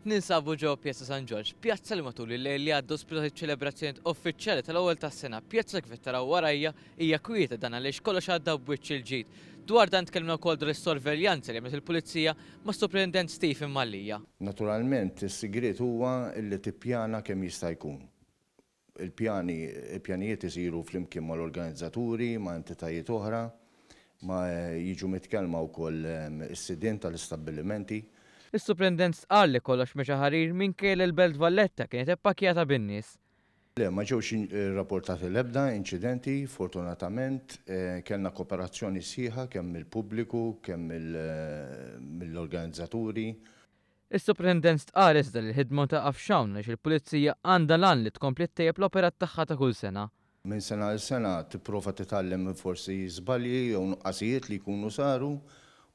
Ninsabu ġewwa Pjazza San Ġorġ, pjazza li matul il-lejl li għadda ospitat iċ-ċelebrazzjonijiet uffiċjali tal-ewwel tas-sena. Pjazza kif qed taraw warajja hija kwieta dan għaliex kollox għadda b'wiċċ il-ġid. Dwar dan tkellimna wkoll dwar is-sorveljanza li għamlet il-Pulizija mas-Supretendent Stephen Mallia. Naturalment is-sigriet huwa li tippjana kemm jista' jkun. Il-pjani, il-pjanijiet isiru flimkien mal-organizzaturi, ma' entitajiet oħra, ma jiġu mitkellma wkoll is-sidien tal-istabbilimenti. Is-Suprendent stqarr li kollox mexa ħarir minkejja li l-Belt Valletta kienet ippakkjata bin-nies. Le, ma ġewx irrapportati l-ebda inċidenti, fortunatament. Kellna koperazzjoni sħiħa kemm mill-pubbliku, kemm mill-organizzaturi. Is-Supretendent stqarr iżda li l-ħidma ma taqafx hawn għaliex il-Pulizija għandha l-għan li tkompli ttejjeb l-operat tagħha ta' kull sena. Minn sena għal sena tipprova titgħallem minn forsi żbalji jew nuqqasijiet li jkunu saru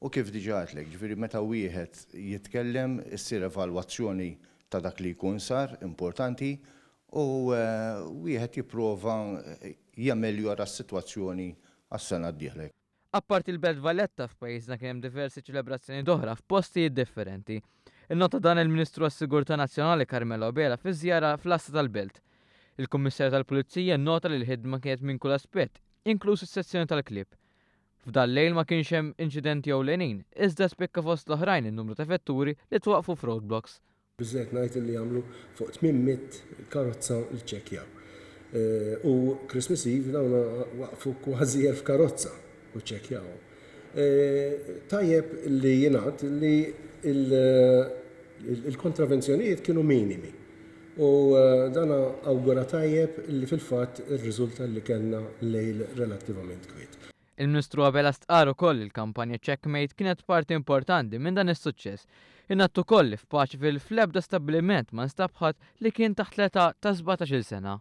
u kif diġà għedtlek, ġifieri meta wieħed jitkellem issir evalwazzjoni ta' dak li jkun sar, importanti, u wieħed jipprova jameljora s-sitwazzjoni għas-sena d-dieħla. Apparti l-Belt Valletta, f'pajjiżna kien hemm diversi ċelebrazzjonijiet oħra f'postijiet differenti. Innota dan il-Ministru għas-Sigurtà Nazzjonali Carmelo Abela fi żjara fl-Għassa tal-Belt. Il-Kummissarju tal-Pulizija nnota li l-ħidma kienet minn kull aspett, inkluż is-sezzjoni tal-klieb. F'dal-lejl ma kienx hemm inċidenti ewlenin, iżda spikka fost l-oħrajn in-numru ta' vetturi li twaqqfu f'roadblocks. Biżżejjed ngħid li għamlu fuq 800 karozza li ċċekkjaw. U Christmas Eve dawn waqfu kważi 1000 karozza u ċċekkjawhom. Tajjeb li jingħad li l-kontravenzjonijiet kienu minimi u dan awgura tajjeb li fil-fatt irriżulta li kellna lejl relattivament kwiet. Il-Ministru Abela stqarr ukoll li l-kampanja Checkmate kienet parti importanti minn dan is-suċċess. Ingħad ukoll li f'Paċeville fl-ebda stabbiliment ma nstab ħadd li kien taħt l-età ta' 17-il sena.